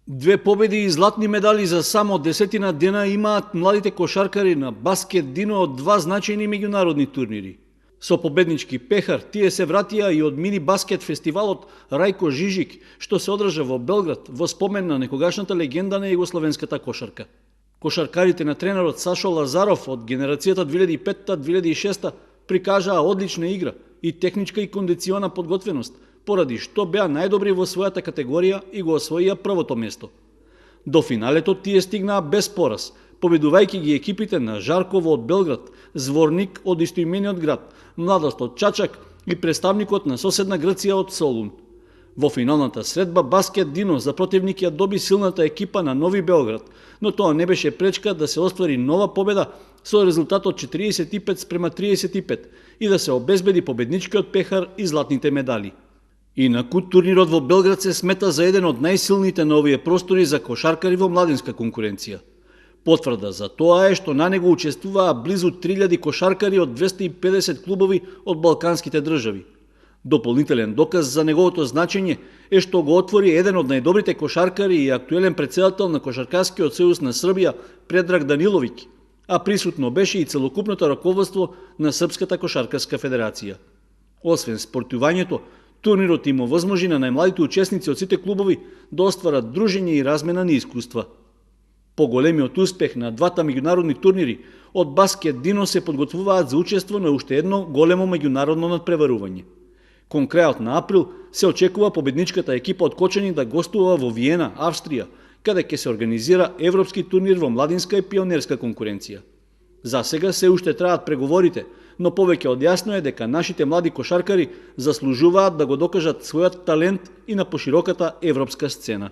2 победи и златни медали за само 10 дена имаат младите кошаркари на Баскет Дино од 2 значајни меѓународни турнири. Со победнички пехар тие се вратија и од мини баскет фестивалот Рајко Жижик, што се одржа во Белград во спомен на некогашната легенда на југословенската кошарка. Кошаркарите на тренерот Сашо Лазаров од генерацијата 2005-2006 прикажаа одлична игра и техничка и кондициона подготвеност, поради што беа најдобри во својата категорија и го освоија првото место. До финалето тие стигнаа без пораз, победувајќи ги екипите на Жарково од Белград, Зворник од истоимениот град, Младост од Чачак и представникот на соседна Грција од Солун. Во финалната средба Баскет Дино за противник ја доби силната екипа на Нови Белград, но тоа не беше пречка да се оствари нова победа со резултатот 45-35 и да се обезбеди победничкиот пехар и златните медали. Инаку, турнирот во Белград се смета за еден од најсилните на овие простори за кошаркари во младинска конкуренција. Потврда за тоа е што на него учествуваа близу 3000 кошаркари од 250 клубови од балканските држави. Дополнителен доказ за неговото значење е што го отвори еден од најдобрите кошаркари и актуелен претседател на Кошаркарскиот сојуз на Србија Предраг Даниловиќ, а присутно беше и целокупното раководство на Српската кошаркарска федерација. Освен спортувањето, турнирот им овозможи на најмладите учесници од сите клубови да остварат дружење и размена на искуства. По големиот успех на двата меѓународни турнири, од Баскет Дино се подготвуваат за учество на уште едно големо меѓународно надпреварување. Кон крајот на април се очекува победничката екипа од Кочани да гостува во Виена, Австрија, каде ќе се организира европски турнир во младинска и пионерска конкуренција. За сега се уште траат преговорите, но повеќе од јасно е дека нашите млади кошаркари заслужуваат да го докажат својот талент и на пошироката европска сцена.